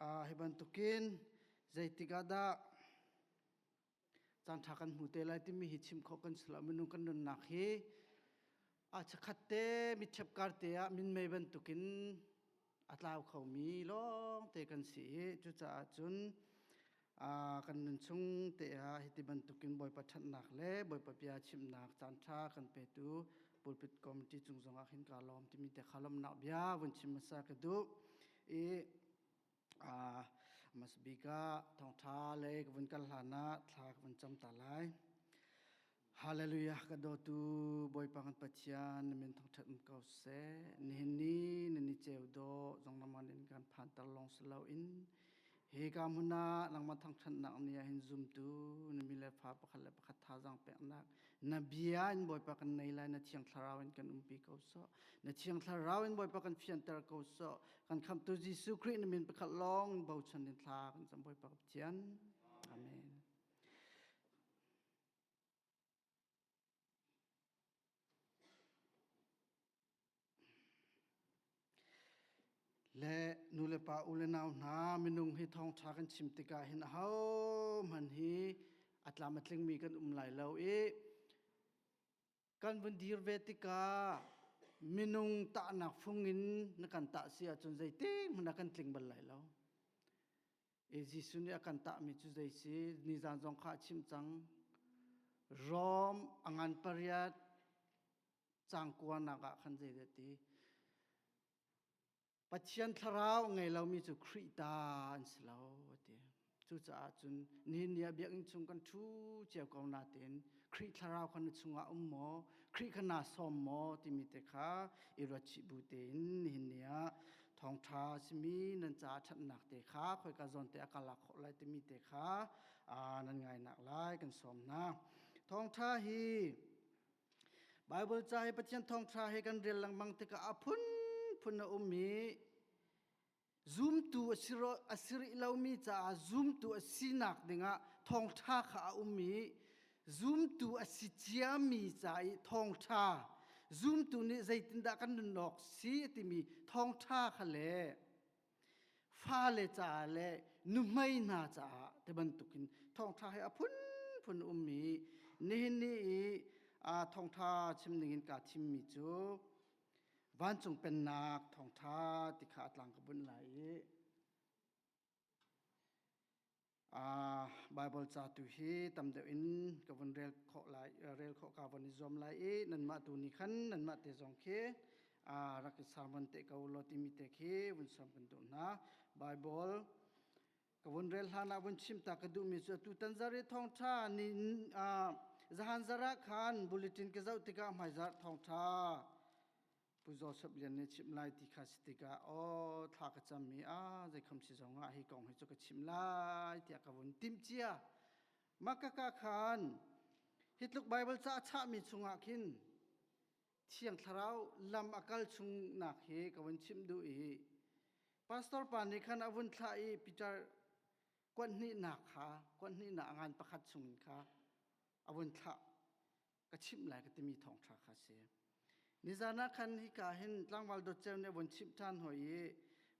Hi bantukin zeitik ah dah caan ṭha kan hmu te lai timi hi chim khawh kan si lo. Minung kan nunnak hi a chakhat te mitṭhep kar te ah minmei bantukin a tlau khomi lawngte kan si i cucaah cun kan nun chung te ah hiti bantukin Bawipa ṭhatnak le Bawipa bia chimnak caan ṭha kan petu pulpit committee cung zongah khin kaa lawm timi te kha lawmhnak bia vun chim hmasa ka duh i hmasa bik ah thawngṭha lei ka vun kal hlan ah thla ka vun cam ta lai. Hallelujah ka dawtu Bawipa kan Pathian na min thangṭhat um ko seh. Nihin ni na ni ceu dawh zong nangmah in kan phanter lawng si loin hi ka hmun ah nangmah thangṭhatnak ni ah hin zumtu na mi le fa pakhat le pakhat thazaang peknak na bia in Bawipa kan nei lai na thiang thlarau in kan umpi ko sawh na thiang thlarau in Bawipa kan fianter ko sawh kan khamhtu Jesuh Khrih na min pakhat lawng in bochan in thla kan cam Bawipa Pathian amen Le nu le pa u le nau hna minung hi thawngṭha kan chim tikah hin ahohmanh hi a tlam a tlingmi kan um lai lo i kan vun dir ve tikah minung tahnak fung in na kan tah si ahcun zeitik hmanh ah kan tling bal lai lo. E Jesuh nih a kan tahmi cu zei si? Nizan zong kha a chim cang. Rom a ngan pariat cang kuanak ah khan zei dah ti? Pathian thlarau a ngei lomi cu Khrih ta an si lo a ti. Cucaah cun nihin ni ah biakinn chung kan ṭhu cio ko nain Khrih thlarau kha na chungah um maw? Khrih kha naa sawm maw? timi te kha i ruat chih bu tein nihin ni ah thawngṭha a simi nan caah ṭhatnak te kha khoika zawn te a ka lak khawh lai timi te kha nan ngainak lai kan sawm hna. Thawngṭha hi Baibal ca hi Pathian thawngṭha hi kan rel lengmang tikah a phunphun a um i zumtu a si rih lomi caah zumtu a sinak dingah thawngṭha kha a um i zumtu a si ciami ca i thawngṭha zumtu nih zeitindah kan nun awk si timi thawngṭha kha le fale caah le nuhmei hna caah ti bantukin thawngṭha hi a phunphun um i nihin ni i thawngṭha chim dingin kaa thimmi cu vancung pennak thawngṭha ti kha a tlang ka bunh lai i Baibal ca tu hi tam deuh in ka vun rel khawh lai rel khawh ka von i zuam lai i nanmah tu nih khan nanmah te zong khi rak i sermon te ko law timi te khi vun sawm kan duh hna. Baibal ka vun rel hlan ah vun chim ta ka duhmi cu tutan zari thawngṭha ni zahan zara khan bulletin ka zoh tikah hmaizarh thawngṭha Pu Joseph Lian nih chimh lai ti kha si tikah aw thla ka cam i a zeikham si zong ah hi kong hi cu ka chim lai tiah ka vun timh cia. Makaka khan hi tluk Bible ca a chahmi chungah khin Thiang Thlarau lam a kal chungnak hi ka vun chimh duh i pastor pa nih khan a vun thlah i Peter kuathnihnak kha kuathnihnak a ngan pakhat chungin kha a vun thlah ka chimh lai ka timi thawngṭha kha si. Nizan ah khan hika hin tlangval dawtceu nih a vun chimh ṭhan hoi i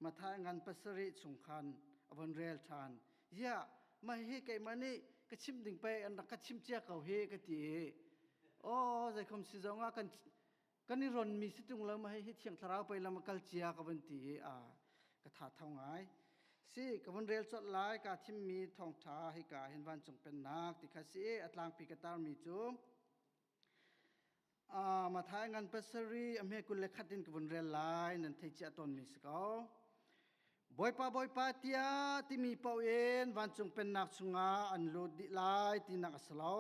Mathai ngan pasarih chung khan a vun rel ṭhan. Yeah, mah hi keimah nih ka chimh ding pei an rak ka chimh cia ko hi ka ti i aw zeikhom si zong ah kan kan i ronmi si ṭung lo ma hi thiang thlarau pei lam a kal cia ka vun ti i a ka tha tho ngai. Si ka vun rel colh lai kaa thimmi thawngṭha hika hin vancung pennak ti kha si a tlangpi ka tarmi cu Mathai ngan pasarih a hme 21 in ka vun rel lai nan thei cia tawnmi si ko. Bawipa Bawipa tiah timi paoh in vancung pennak chungah an lut dih lai tinak a si lo.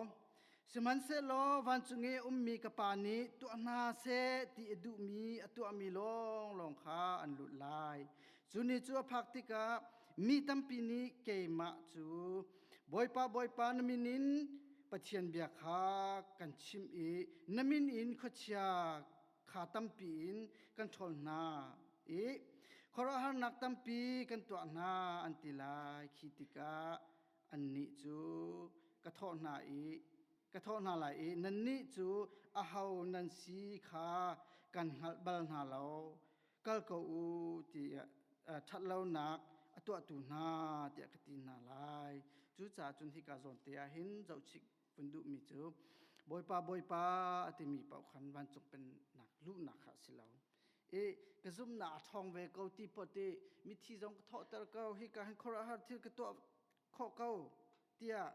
Sihmanhsehlaw vancung i ummi ka Pa nih tuah hna seh ti a duhmi a tuahmi lawnglawng kha an lut lai. Cu ni cu a phak tikah mi tampi nih keimah cu Bawipa Bawipa na min in Pathian bia kha kan chimh i na min in khuachia kha tampi in kan ṭhawl hna i khuaruahharnak tampi kan tuah hna an ti lai. Khi tikah annih cu ka thawh hna i ka thawh hna lai i nannih cu aho nan si kha kan hngalh bal hna lo kal ko u tiah ṭhatlonak a tuahtu hna tiah ka ti hna lai. Cucaah cun hika zawn te ah hin zohchih vun duhmi cu Bawipa Bawipa a timi paoh khan vancung pennak luhnak kha a si lo. I ka zumhnak a ṭhawng ve ko ti pot i mithi zong ka thawhter ko hika hin khuaruahhar thil ka tuah khawh ko tiah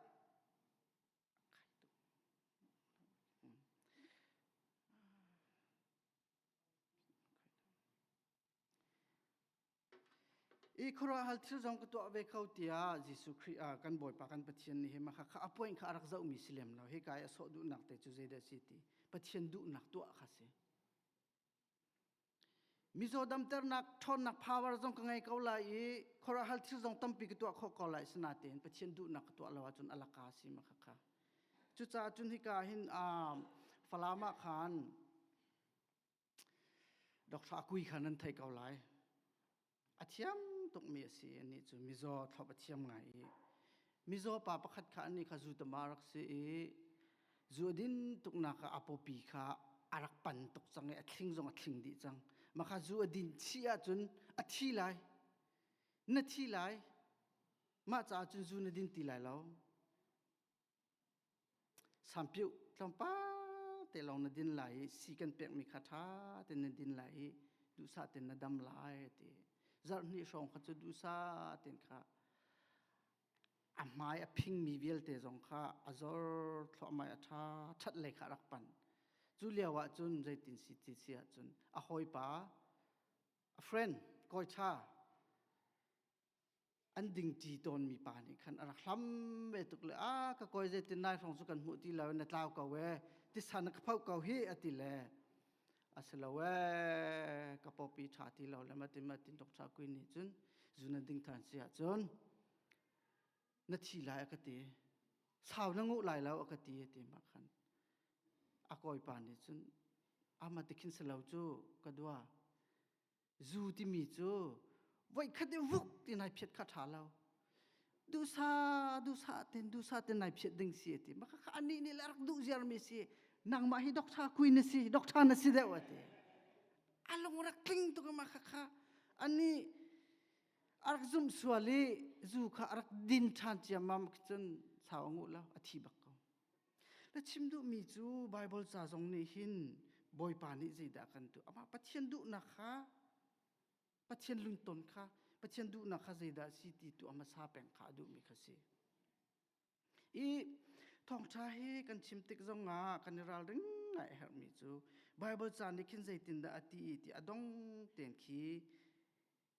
I khuaruahhar thil zong ka tuah ve kho tiah Jesuh Khrih ah kan Bawipa kan Pathian nih hi mah kha a point kha a rak zohmi si lem lo. Hika i a sawh duhnak te cu zeidah a si ti Pathian duhnak tuah kha si. Mizaw damternak ṭhawnnak power zong ka ngei ko lai i khuaruahhar thil zong tampi ka tuah khawh ko lai sinain Pathian duhnak ka tuah lo ahcun a laka si ma kha kha. Cucaah cun hika hin Falam ah khan Dr. Akui kha nan theih ko lai. A thiam tukmi a si. Anih cu mizaw thlop a thiam ngai i mizaw pa pakhat kha anih kha zu tama rak si i zu a din tuknak ah a pawpi kha a rak pan tuk cang i a thling zong a thling dih cang. Mah kha zu a din chih ahcun a thi lai. Na thi lai. Mah caah cun zu na din ti lai lo. Sampiuh tlawmpal te lawng na din lai i si kan pekmi kha ṭha tein na din lai i duhsah tein na dam lai ti. Zarh hnih hrawng kha cu duhsah tein kha a hmai a phingmi vialte zong kha a zor thluahmah i a ṭha ṭhat lei kha a rak panh. Cu lio ah cun zeitin si ti si ahcun a hawipa a friend kawi ṭha an dingṭi tawnmi pa nih khan a rak hlam ve tuk le a ka kawi zeitin nai hrawng cu kan hmuh ti lo na tlau ko e tisa na ka phoh ko hi a ti le a si lo e ka pawpi ṭha ti lo le matin matin doctor kui nih cun zu nan ding than si ahcun na thi lai a ka ti sau na nguh lai lo a ka ti a ti ma khan a kawipa nih cun ama tikhin si lo cu ka dua Zu timi cu voikhat i vuk ti nai phiat kha ṭha lo. Duhsa duhsa ten duhsa ten nai phiat ding si ati. Maka kha anih nih le rak duh ziar mi si. Nangmah hi doctor kui na si, doctor na si deuh ati. A lung rak tling tuk ma kha kha ani a rak zumh sual i zu kha a rak din ṭhan ciammam cun sau a nguh lo, a thi bak ko. Na chim duhmi cu Baibal ca zong nih hin Bawipa nih zeidah kan tuah? Amah Pathian duhnak kha Pathian lungton kha Pathian duhnak kha zeidah a si ti tu a hmasa peng kha a duhmi kha si. I thawngṭha hi kan chim tik zongah kan i ralring ngai a herhmi cu Baibal ca nih khin zeitindah a ti i ti a dong tein khi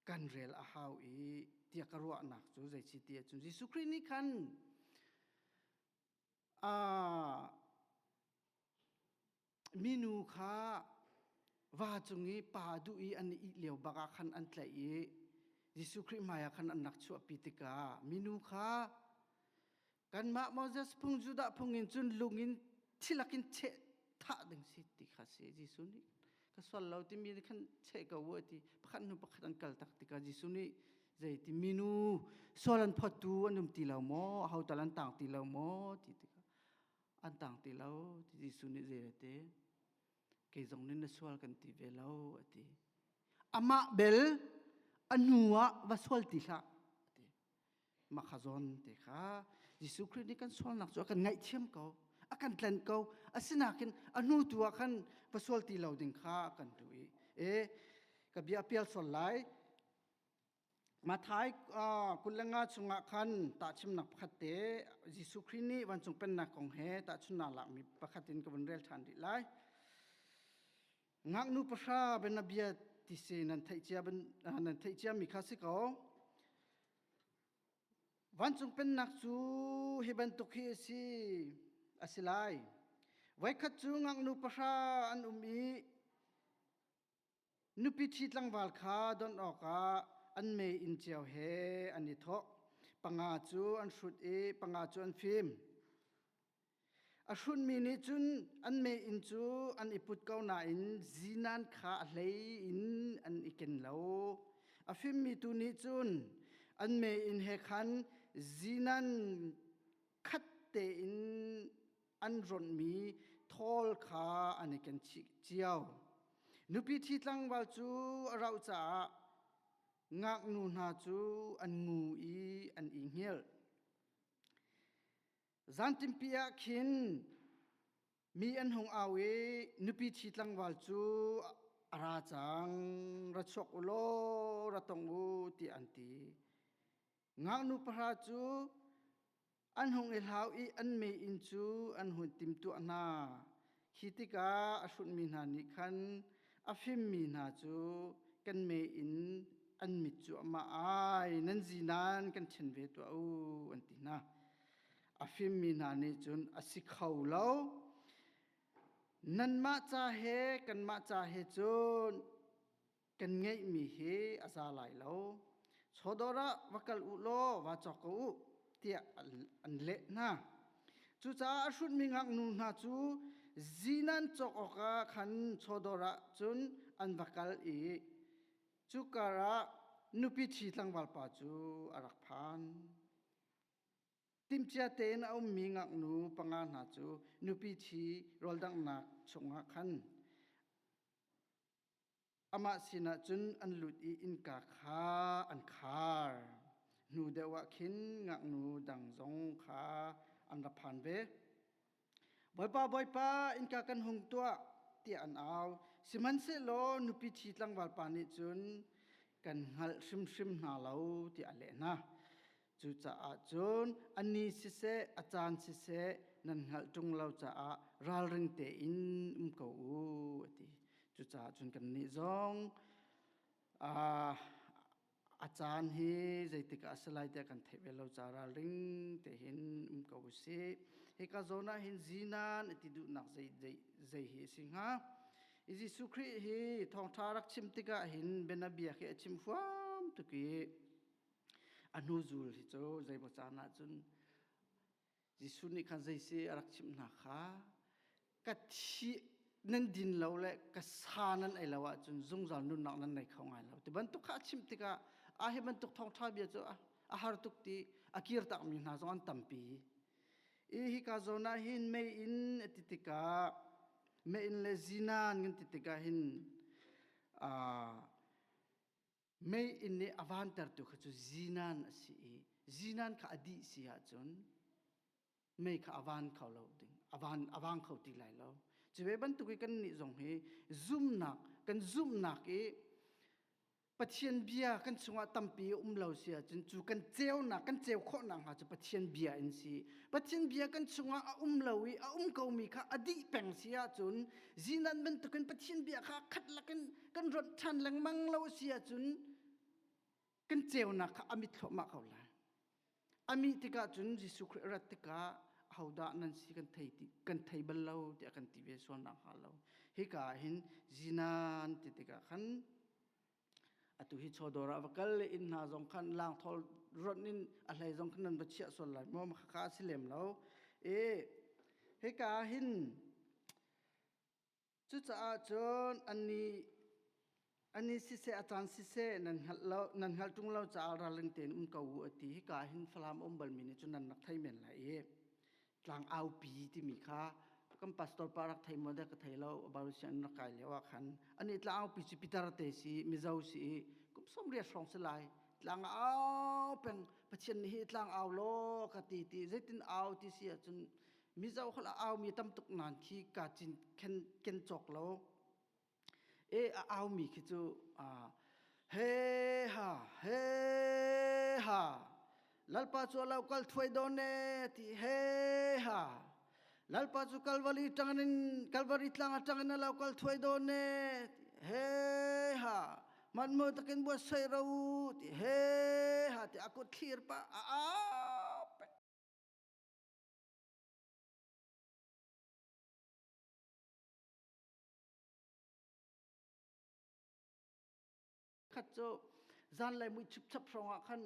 kan rel a hau i tiah ka ruahnak cu zei si ti ahcun Jesuh Khrih nih khan Minu kha va cung i pa duh i an i ih lio bak ah khan an tlaih i Jesuh Khrih hmaiah khan an rak chuahpi tikah minu kha kanmah Moses phung Judah phung in cun lung in thilak in cheh thah ding si ti kha si Jesuh nih ka sual lo timi nih khan cheh ko u ti pakhat hnu pakhat an kal tak tikah Jesuh nih zei ti minu sual an phawttu an um ti lo maw aho tal an tang ti lo maw ti tikah an tang ti lo ti Jesuh nih zei a ti kei zong nih na sual kan ti ve lo a ti amah bel a hnu ah va sual ti hlah a ti Mah kha zawn te kha Jesuh Khrih nih kan sualnak cu a kan ngaihthiam ko, a kan tlen ko. Asinakin a hnu tu ah khan va sual ti lo ding kha a kan duh i e ka bia pial sual lai. Mathai 25 chungah khan tahchimnak pakhat te Jesuh Khrih nih vancung pennak kong he tahchunnak lakmi pakhat in ka vun rel ṭhan rih lai. Ngaknu pahra bianabia ti si nan theih cia nan theih ciami kha si ko. Vancung Pennak cu hi bantuk hi a si a si lai. Voikhat cu ngaknu pahra an um i nupi ṭhi tlangval kha don awkah an mei-inn cio he an i thawh. Panga cu an hrut i panga cu an fim. A hrutmi nih cun an meiinn cu an i put ko nain zinan kha a hlei in an i ken lo. A fimmi tu nih cun an meiinn he khan zinan khat tein an ronhmi thawl kha an i ken chih cio. Nupi ṭhi tlangval cu a rauh caah. Ngaknu hna cu an ngu i an i hngilh. Zanṭimpi ah khin mi an hung au i nupi ṭhi tlangval cu a ra cang, ra chuak u law ra tong u tiah an ti. Ngaknu pahra cu an hung i hlau i an meiinn cu an hun timhtuah hna. Khi tikah a hrutmi hna nih khan a fimmi hna cu kan meiinn an mit cu amah ai nan zinan kan ṭhen ve tuah u an ti hna. A fimmi hna nih cun a si kho lo. Nanmah ca he kanmah ca he cun kan ngeihmi hi a za lai lo. Chawdawr ah va kal u law va cawk ko u tiah an leh hna. Cucaah a hrutmi ngaknu hna cu zinan cawk awkah khan chawdawr ah cun an va kal i cu karah nupi ṭhi tlangval pa cu a rak phan. Timhcia tein a ummi ngaknu panga hna cu nupi ṭhi rawldanghnak chungah khan Amah sinah cun an lut i innka kha an khar. Hnu deuh ah khin ngaknu dang zong kha an ra phan ve. Bawipa, Bawipa, innka kan hung tuah, tiah an au. Sihmanhsehlaw nupi ṭhi tlangval pa nih cun kan hngalh hrimhrim hna lo, tiah a leh hna. Cucaah cun a ni siseh, a caan siseh nan hngalh ṭung lo caah ralring tein um ko u, a ti. Cucaah cun kannih zong a caan hi zeitik ah a si lai tiah kan theih ve lo caah ralring tein um ko u sih. Hika zawn ah hin zinan a ti duhnak zei, zei, zei hi a si hnga? Jesuh Khrih hi thawngṭha rak chim tikah hin bianabia khi a chim huam tuk i a hnuzul hi cu zeimaw caan ah cun Jesuh nih khan zei si a rak chimh hna kha ka thi nan din lo le ka sa nan ei lo ahcun zungzal nunnak nan nei kho ngai lo ti bantuk kha a chimh tikah a hi bantuk thawngṭha bia cu a har tuk ti a kir takmi hna zong an tampi. I hika zawn ah hin meiinn a ti tikah meiinn le zinan kan ti tikah hin Meiinn nih a vantertu kha cu zinan a si i zinan kha a dih si ahcun mei kha a van kho lo ding a van a vang kho ti lai lo. Cu ve bantuk i kannih zong hi zumnak kan zumhnak i Pathian bia kan chungah tampi a um lo si ahcun cu kan ceunak kan ceu khawhnak hnga cu Pathian bia in si. Pathian bia kan chungah a um lo i a um komi kha a dih peng si ahcun zinan bantukin Pathian bia kha khat lakin kan rawnh ṭhan lengmang lo a si ahcun kan ceunak kha a mit thluahmah ko lai. A mih tikah cun Jesuh Khrih rat tikah ahodah nan si kan thei ti kan thei bal lo tiah kan ti ve sual nak hnga lo. Hika ah hin zinan ti tikah khan atu hi chawdawr ah va kal le inn hna zong khan langthawl ronh in a hlei zong khan nan va chiah sual lai maw khakha a si lem lo. E hika ah hin Cucaah cun annih annih siseh a caan siseh nan hngalh lo nan hngalh ṭung lo caah ralring tein um ko u a ti. Hika ah hin Falam a um balmi nih cun nan rak thei men lai i tlang aupi timi kha kan pastor pa rak thei maw dek ka thei lo Bible sianginn rak kai lio ah khan anih tlang aupi cu Peter te si Mizo si i kum 80 hrawng si lai tlang au peng Pathian nih hi tlang au law ka ti ti zeitin au ti si ahcun Mizo holh a aumi tam tuk nain khi ka cin khen ken cawk lo. E a aumi khi cu he ha he ha Lalpa cu a lo kal thuai dawn e ti he ha Lalpa cu Kalvari tangin Kalvari tlang atangin a lo kal thuai dawn e he ha man mo takin buat sei ro ti he ha ti akut thlir pa a a Khat cu zanlei mui chipchap hrawng ah khan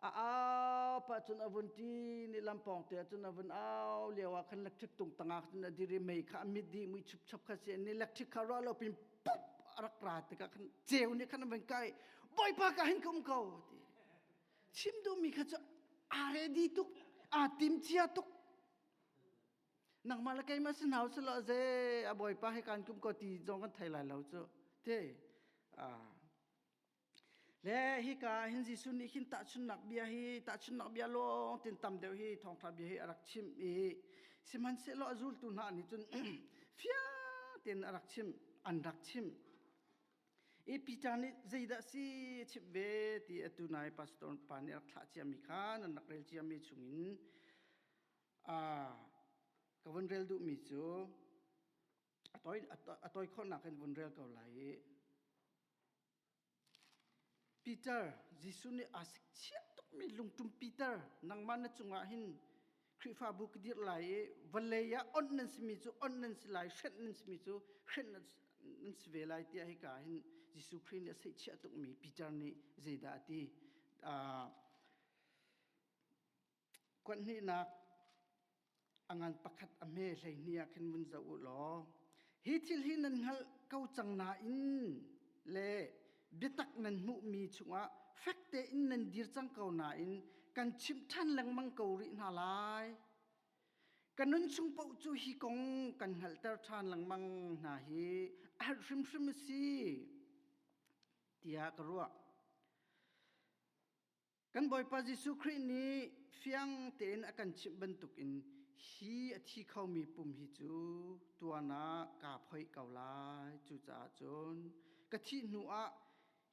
a au pah cun a vun ṭi ni lampawng te ah cun a vun au lio ah khan electric tung tangah cun a dir i mei kha a mit dih mui chupchap kha si ni electric kha ruah lo pin pup a rak ra tikah khan ceu nih khan a vun kai bawipa ka hin ka um ko ti chim duhmi kha cu aa ready tuk aa tim cia tuk nangmah le keimah si hna usih law ze a bawipa he kan kum ko ti zong kan thei lai lo cu te. Le hika hin Jesuh nih hin tahchunhnak bia hi tahchunhnak bia lawng tin tam deuh hi thawngṭha bia hi a rak chim i sihmanhsehlaw a zultu hna nih cun fiang tein a rak chim an rak chim i Peter nih zeidah si chimh ve ti atu nai pastor pa nih a rak thlah ciami kha nan rak rel ciami chungin ka vun rel duhmi cu a toi khawhnak in vun rel ko lai i Peter, Jesuh nih aa sikchiah tukmi lungtum Peter, nangmah na cungah hin Khrihfabu ka dirh lai i vawlei ah onh nan simi cu onh nan si lai, hrenh nan simi cu hrenh nan si ve lai tiah hika hin Jesuh Khrih nih a seihchiah tukmi Peter nih zeidah a ti? Kuat hnihnak a ngan pakhat a hme 12 ah khin vun zoh u law hi thil hi nan hngalh ko cang nain le biatak nan hmuhmi chungah fek tein nan dir cang ko nain kan chimh ṭhan lengmang ko rih hna lai. Ka nun chung paoh cu hi kong kan hngalhter ṭhan lengmang hna hi a herh hrimhrim a si tiah ka ruah. Kan Bawipa Jesuh Khrih nih fiang tein a kan chimh bantukin hi a thi khomi pum hi cu tuan ah kaa phoih ko lai. Cucaah cun ka thih hnu ah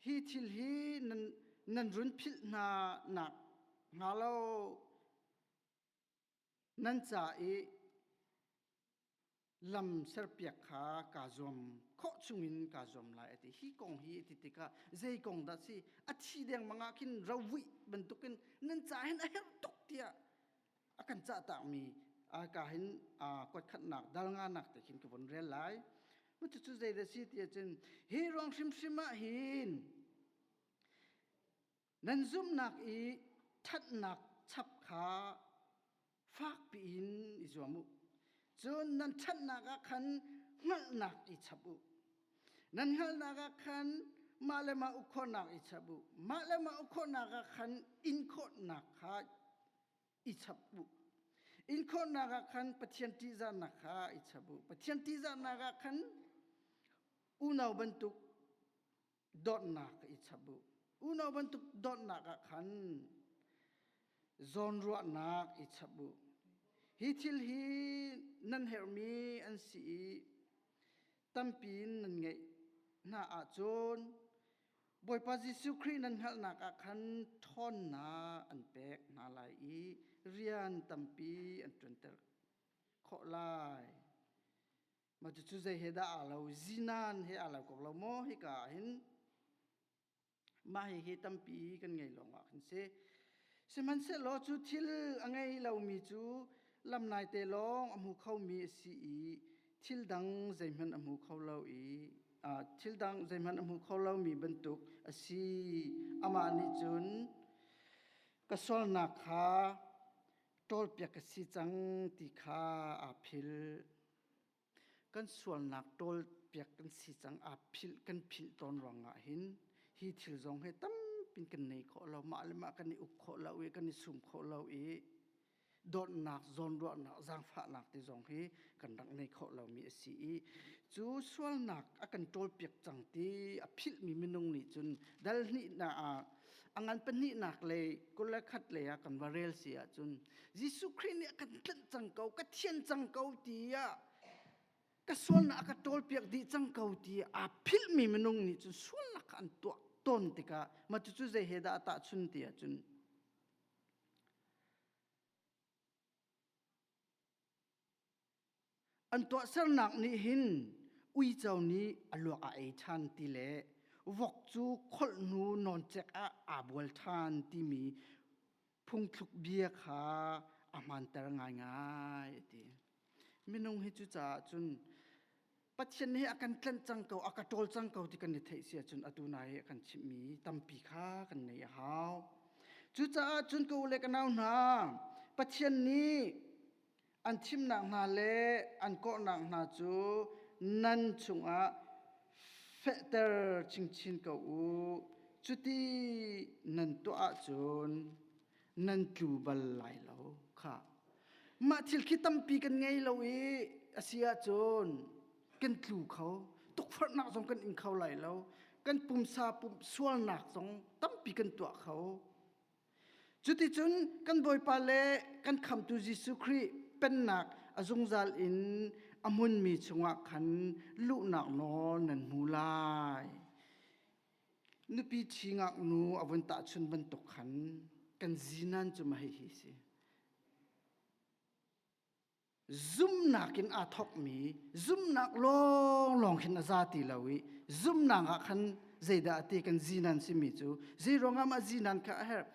hi thil hi nan, nan run philh hna nak hnga lo nan ca i lam serpiak kha kaa zuam khawh chungin kaa zuam lai a ti. Hi kong hi ti tikah zei kong dah si a thi dengmang ah khin rovuih bantukin nan ca hin a herh tuk tiah a kan cah takmi ka hin kuatkhatnak dal nganak te khin ka von rel lai. Cucu zei dah si ti ahcun hi ruang hrimhrim ah hin nan zumhnak i ṭhatnak chap kha fakpi in i zuam u. Cun nan ṭhatnak ah khan hngalhnak i chap u. Nan hngalhnak ah khan mah le mah uk khawhnak i chap u. Mah le mah uk khawhnak ah khan in khawhnak kha i chap u. In khawhnak ah khan Pathian ṭihzahnak kha i chap u. Pathian ṭihzahnak ah khan unau bantuk dawtnak i chap u. Unau bantuk dawtnak ah khan zawnruahnak i chap u. Hi thil hi nan herhmi an si i tampi in nan ngeih hna ahcun Bawipa Jesuh Khrih nan hngalhnak ah khan ṭhawnnak an pek hna lai i rian tampi an ṭuanter khawh lai. Mah cucu zei he dah aa lo? Zinan he aa lo ko lo maw hika ah hin? Mah hihi tampi kan ngei lawng ah khan si. Sihmanhsehlaw cu thil a ngei lomi cu lamnaite lawng a hmu khomi a si i thil dang zeihmanh a hmu kho lo i thil dang zeihmanh a hmu kho lomi bantuk a si. Amah nih cun ka sualnak kha ṭawlpiak ka si cang ti kha aa philh. Kan sualnak ṭawlpiak kan si cang aa philh kan philh tawn ruangah hin hi thil zong hi tampin kan nei khawh lo mah le mah kan i uk khawh lo i kan i sum khawh lo i dawtnak zawnruahnak zaangfahnak ti zong hi kan rak nei khawh lomi a si i cu sualnak a kan ṭawlpiak cang ti a philhmi minung nih cun dal hnihnak ah a ngan pahnihnak lei 21 lei ah kan va rel si ahcun Jesuh Khrih nih a kan tlanh cang ko ka thian cang ko tiah ka sualnak a ka ṭawlpiak dih cang ko ti aa philhmi minung nih cun sualnak kha an tuah tawn tikah mah cucu zei he dah a tahchun ti ahcun An tuahsernak nih hin uico nih a luak a ei ṭhan ti le vok cu kholh hnu nawncek ah aa bual ṭhan timi phungthluk bia kha a hmaanter ngaingai a ti. Minung hi cucaah cun Pathian hi a kan tlanh cang ko, a ka ṭawl cang ko ti kan i theih si ahcun atu nai a kan chimhmi tampi kha kan neih a hau. Cucaah cun ka u le ka nau hna, Pathian nih an thimnak hna le an kawhnak hna cu nan chungah fehter chinchin ko u. Cuti nan tuah ahcun nan tlu bal lai lo kha. Mah thil khi tampi kan ngei lo i a si ahcun kan tlu kho. Tukforhnak zong kan ing kho lai lo. Kan pumsa pum sualnak zong tampi kan tuah kho. Cuticun kan Bawipa le kan Khamtu Jesuh Khrih pennak a zungzal in a hmunmi chungah khan luhnak nawl nan hmu lai. Nupi ṭhi ngaknu a vun tahchun bantuk khan kan zinan cu mah hihi si. Zumnak in aa thawkmi zumnak lawnglawng khin a za ti lo i zumnak ah khan zeidah a ti kan zinan simi cu zei ruangah mah zinan kha a herh.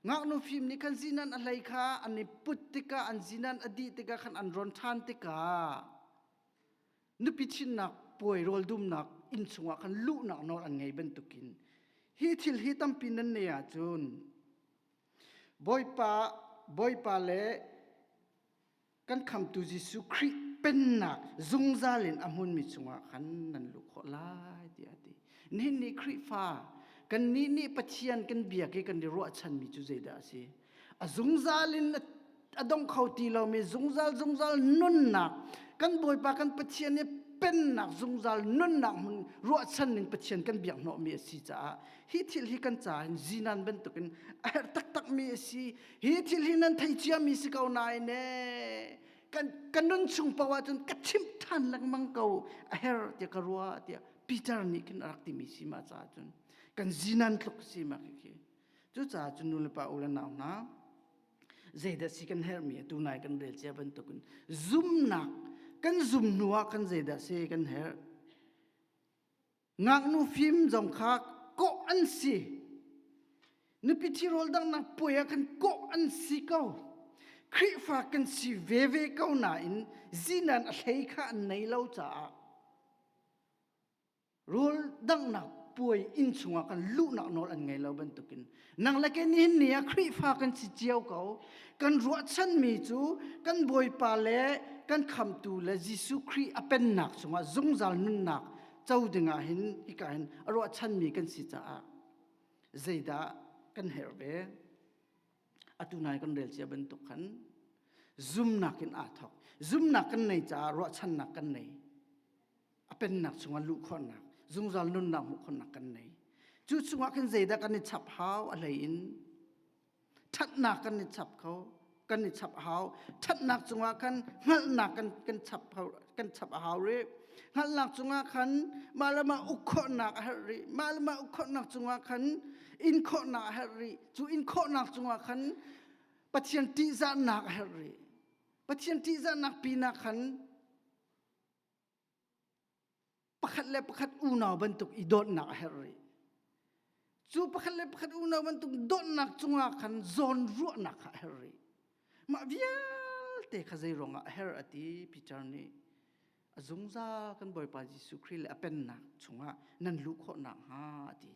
Ngaknu fim nih khan zinan a hlei kha an i put tikah an zinan a dih tikah khan an rawn ṭhan tikah nupi thinnak puai rawl dumnak inn chungah khan luhnak nawl an ngei bantukin hi thil hi tampi nan nei ahcun Bawipa Bawipa le kan khamtu Jesuh Khrih pennak zungzal in a hmunmi chungah khan nan luh khawh lai tiah a ti. Nihin ni Khrihfa kannih nih Pathian kan biak i kan i ruahchanmi cu zeidah a si? A zungzal in a dong kho ti lomi zungzal zungzal nunnak kan Bawipa kan Pathian i pennak zungzal nunnak hmun ruahchan ning Pathian kan biak hnawhmi a si caah hi thil hi kan caah hin zinan bantukin a herh taktakmi a si. Hi thil hi nan thei ciami si ko nain ee kan ka nun chung paoh ahcun ka chimh ṭhan lengmang ko a herh tiah ka ruah tiah Peter nih khin a rak timi si ma caah cun kan zinan tluk si ma khi. Cucaah cun nu le pa u le nau hna zeidah si kan herhmi atu nai kan rel cia bantukin zumnak kan zum hnu ah kan zeidah si kan herh. Ngaknu fim zong kha kawh an si. Nupi ṭhirawl dangnak puai ah khan kawh an si ko. Khrihfa kan si veve ko nain zinan a hlei kha an nei lo caah rawl danghnak puai inn chungah kan luhnak nawl an ngei lo bantukin nang le kei nihin ni ah Khrihfa kan si cio ko. Kan ruahchanmi cu kan Bawipa le kan Khamtu le Jesuh Khrih a pennak chungah zungzal nunnak co dingah hin hika hin a ruahchanmi kan si caah zeidah kan herh ve? Atu nai kan rel cia bantuk khan zumnak in aa thawk. Zumnak kan nei caah ruahchannak kan nei. A pennak chungah luh khawhnak, zungzal nunnak hmuh khawhnak kan nei. Cu chungah khin zeidah kan i chap hau a hlei in ṭhatnak kan i chap kho kan i chap a hau. Ṭhatnak cungah khan hngalhnak kan kan chap kan chap a hau rih. Hngalhnak cungah khan mah le mah uk khawhnak a herh rih. Mah le mah uk khawhnak cungah khan in khawhnak a herh rih. Cu in khawhnak cungah khan Pathian ṭihzahnak a herh rih. Pathian ṭihzahnak pinah khan pakhat le pakhat unau bantuk i dawtnak a herh rih. Cu pakhat le pakhat unau bantuk dawtnak cungah khan zawn ruahnak kha a herh rih. Mah vialte kha zei ruangah a herh a ti Peter nih a zungzal kan Bawipa Jesuh Khrih le a pennak chungah nan luh khawh nakhnga a ti.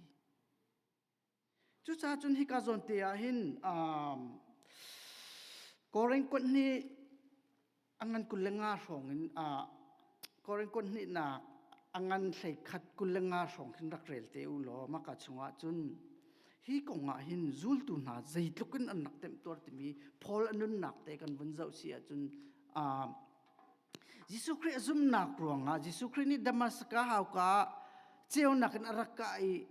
Cucaah cun hika zawn te ah hin Korin kuat hnih a ngan 25 hrawng in Korin kuat hnihnak a ngan 11 25 hrawng khin rak rel te u law maka chungah cun hi kong ah hin zultu hna zeitluk in an rak temtuar timi Paul a nunnak te kan vun zoh si ahcun Jesuh Khrih a zumnak ruangah Jesuh Khrih nih Damascus hauka ah ceunak in a rak kah i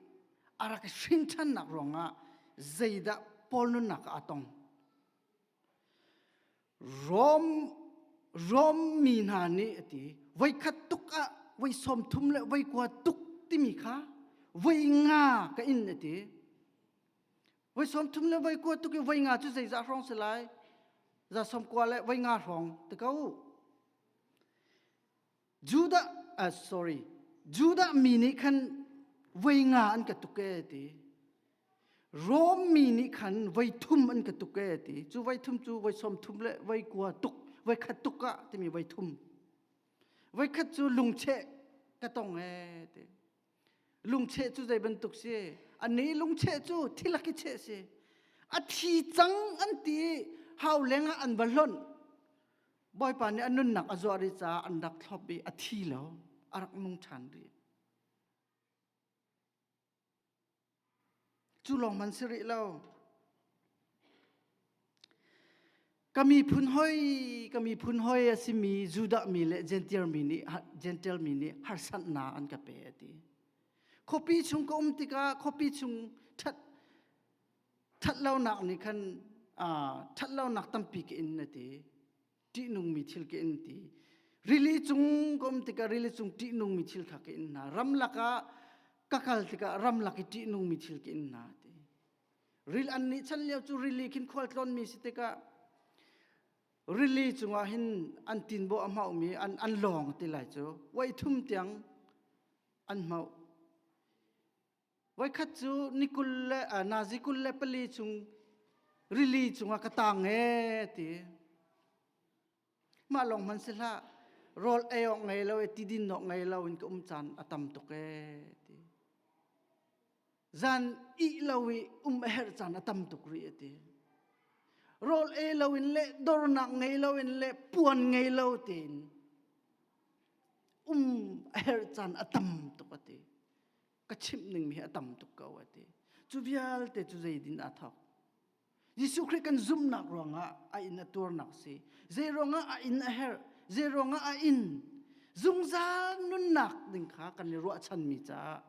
a rak i hrin ṭhannak ruangah zeidah Paul nunnak ah a tong? Rom Rom mi hna nih a ti voikhat tuk ah voi 30 le voi kua tuk timi kha voi nga ka in a ti. Voi 30 le voi kua tuk i voi nga cu zeizah hrawng si lai? Za 90 le voi nga hrawng ti ko. Judah sorry Judah mi nih khan voi nga an ka tuk e ti. Rom mi nih khan voi thum an ka tuk e ti. Cu voi thum cu voi 30 le voi kua tuk voi khat tuk ah timi voi thum. Voi khat cu lungcheh ka tong e ti. Lungcheh cu zei bantuk si? Ani lungcheh cu thilak i cheh si. A thi cang an ti hau leng ah an va hlonh. Bawipa nih a nunnak a zuah rih caah an rak thlop i a thi lo, a rak nung ṭhan rih. Cu lawng man si rih lo. Ka miphun hoi, ka miphun hoi a simi Judah mi le Gentile mi nih Gentile mi nih harsatnak an ka pe a ti. Khuapi chung ka um tikah khuapi chung ṭhat ṭhatlonak nih khan ṭhatlonak tampi ka in a ti. Ṭihnungmi thil ka in ti. Rili cung ka um tikah rili cung ṭihnungmi thil kha ka in hna. Ramlak ah ka kal tikah ramlak i ṭihnungmi thil ka in hna ti. Ril an nih chan lio cu rili khin khual tlawnmi si tikah rili cungah hin an tinbaw a hmaumi an an lawng ti lai cu voi thum tiang an hmauh. Voikhat cu ni kul le nazi 24 chung rili cungah ka tang ee ti. Mah lawng hman si hlah. Rawl ei awk ngei lo e ti din awk ngei lo in ka um caan a tam tuk ee ti. Zan ih lo i um a herh caan a tam tuk rih a ti. Rawl ei lo in le dornak ngei lo in le puan ngei lo tein um a herh caan a tam tuk a ti. Ka chimh ning hi a tam tuk ko a ti. Cu vialte cu zeidin aa thawk? Jesuh Khrih kan zumhnak ruangah a inn a tuarnak si. Zei ruangah a inn a herh? Zei ruangah a inn? Zungzal nunnak ding kha kan i ruahchanmi caah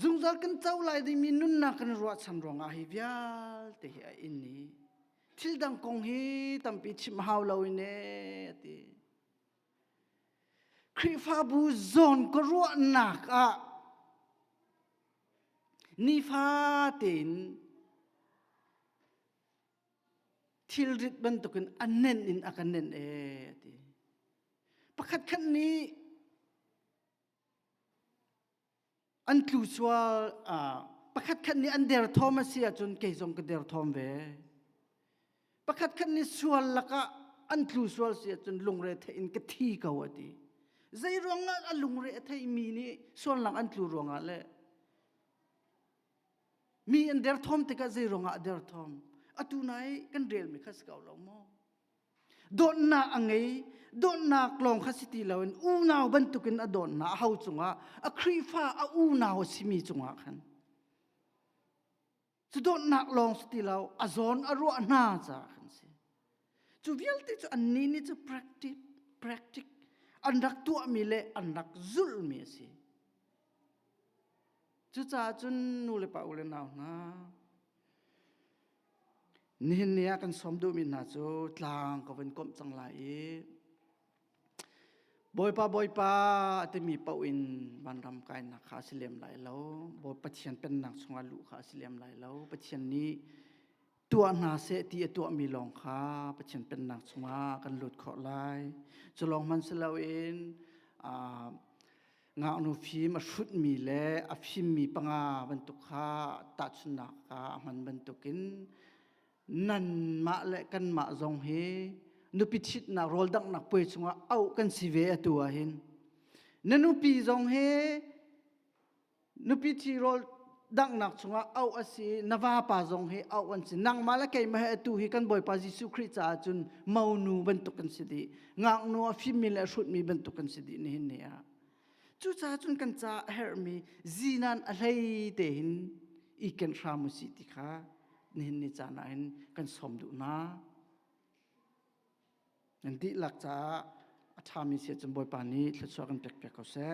zungzal kan co lai dingmi nunnak kan i ruahchan ruangah hi vialte hi a inn i thil dang kong hi tampi chim hau lo in e ti. Khrihfabu zawn ka ruahnak ah Nifa tein thilrit bantukin a nenh in a ka nenh ee a ti. Pakhat khat nih an tlu sual pakhat khat nih an derthawm a si ahcun kei zong ka derthawm ve. Pakhat khat nih sual lakah an tlu sual si ahcun lungre theih in ka thi ko a ti. Zei ruangah a lungre a theimi nih sualnak an tlu ruangah le mi an derthawm tikah zei ruangah a derthawm? Atu nai kan relmi kha si ko lo maw? Dawtnak a ngei, dawtnak lawng kha si ti loin unau bantukin a dawtnak a ho cungah, a Khrihfa a unau a simi cungah khan. Cu dawtnak lawng si ti lo, a zawn a ruah hna caah kan si. Cu vialte cu annih nih cu practice, practice an rak tuahmi le an rak zulhmi a si. Cucaah cun nu le pa u le nau hna, nihin ni ah kan sawm duhmi hna cu tlang ka vun komh cang lai i Bawipa Bawipa a timi paoh in vanram kainak kha a si lem lai lo. Bawi Pathian pennak chungah luh kha a si lem lai lo. Pathian nih tuah hna seh ti a tuahmi lawng kha Pathian pennak chungah kan lut khawh lai. Cu lawng hmanh si loin ngaknu fim a hrutmi le a fimmi panga bantuk kha tahchunhnak ah a hman bantukin nanmah le kanmah zong hi nupi ṭhitnak rawldanghnak puai chungah auh kan si ve atu ah hin na nupi zong hi nupi ṭhi rawl danghnak chungah auh a si na vapa zong hi auh an si nangmah le keimah he atu hi kan Bawipa Jesuh Khrih caah cun monu bantuk kan si dih ngaknu a fimmi le a hrutmi bantuk kan si dih nihin ni ah cucaah cun kan caah a herhmi zinan a hlei te hin i ken hram u sih ti kha nihin ni caan ah hin kan sawm duh hna. Nan dihlak caah a ṭhami si ahcun Bawipa nih thluachuah kan pekpiak ko seh.